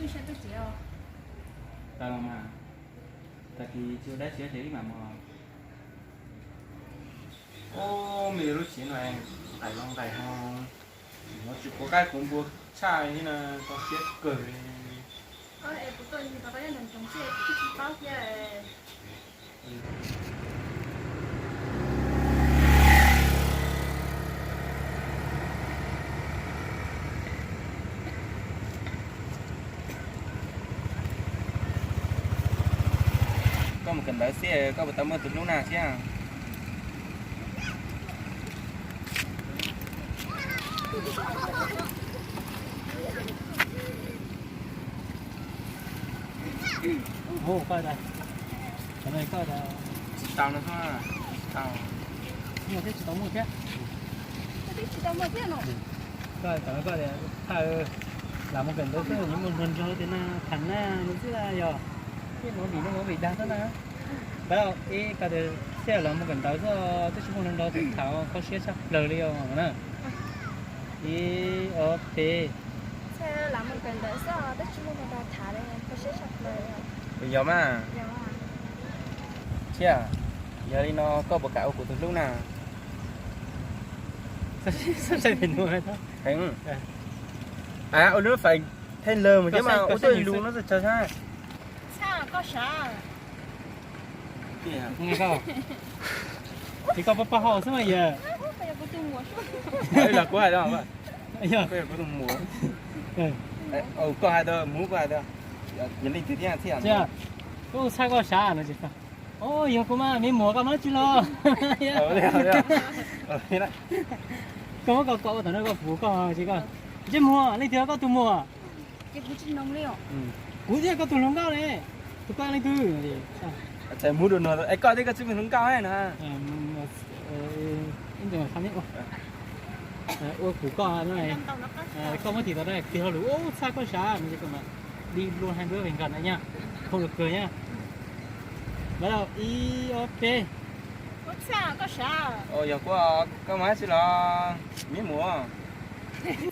Tag los mas, tag kis tsis ua dab tsi ces wb mam mus. Ub, me lub siav no nqaim los nqaim ho, tsis quav qaib quav npua tshaj li na, kho siab kawg li. Koj mus kawm ntawv xwb, koj puas tau muaj tus hlub na thiab? Koj, tsis tau no, tsis tau. Muaj thiab tsis tau muaj thiab. Koj, koj, lam mus kawm ntawv xwb, nws muaj hluas nraug tias na, tham na, nws xwb yog. Tej movie, tej movie dag xwb na. Pab ib koj tias thiaj lam mus kawm ntawv xwb, twb tsis muaj hluas nraug tham, kho siab tshaj plaws li os na. Ib, ob, peb. Puas yog mas? Thiab, yog li no koj puas kam ua kuv tus hlub na? Heev. Ua lub fais theej lawg mus thiab mas ua tuaj lus no txog tsav sab. Tsis koj pab pab hau xwb mas yog. Los kuv hais, koj hais tau mus, koj hais tau, yog leej twg thiab thiab. Koj ua txhaj koj sav no. Yog kuv mas me muam koj mas tsis los. Koj muab koj kom ua tom no koj puv koj tsis koj. Ntsej muag, leej twg koj tus muam? Kuv thiaj koj tus hluas nkauj ne. Tus koj leej twg? Koj thiaj koj tus hluas nkauj na. Ua kuv koj, koj muab tim tau tiag hauj lwm ua txhaj koj sav no ces koj mam li luag hais nruab ve nkam na nyaj, hauj lwm kawg nyaj. Ntawd ib ob peb. Yog kuv, koj mas tsis los, me muam.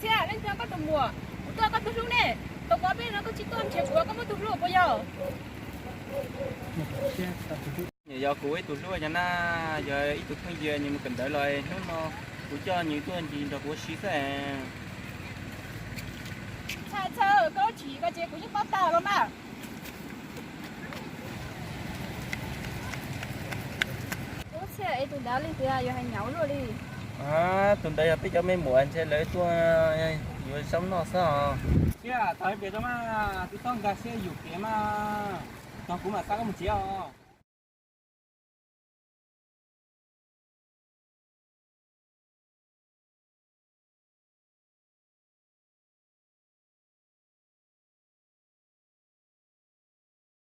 Thiab leej twg koj tus muam? Kuv twb koj tus hlub ne. Tau ob peb no koj tsis tuaj nrhiav kuv, koj muaj tus hlub puas yog? Nws yog kuv ib tug hlub cov na, yog ib tug phooj ywg nws mus kawm ntawv los hnub no kuv coj nws tuaj nrog kuv ua si xwb. Txhaj txhawj, koj tsis koj ces kuv yeej paub tag los mas. Ub, txhia es tus ntawd leej twg yog hais nyauv luaj li? Tus ntawd yog peb cov me muam ntshe lawv tuaj yuav zaub noj xwb os. Thiab txog ib pliag tso mas, twb txhob nkag siab yuam kev mas, txog kuv mam xa koj mus tsev os.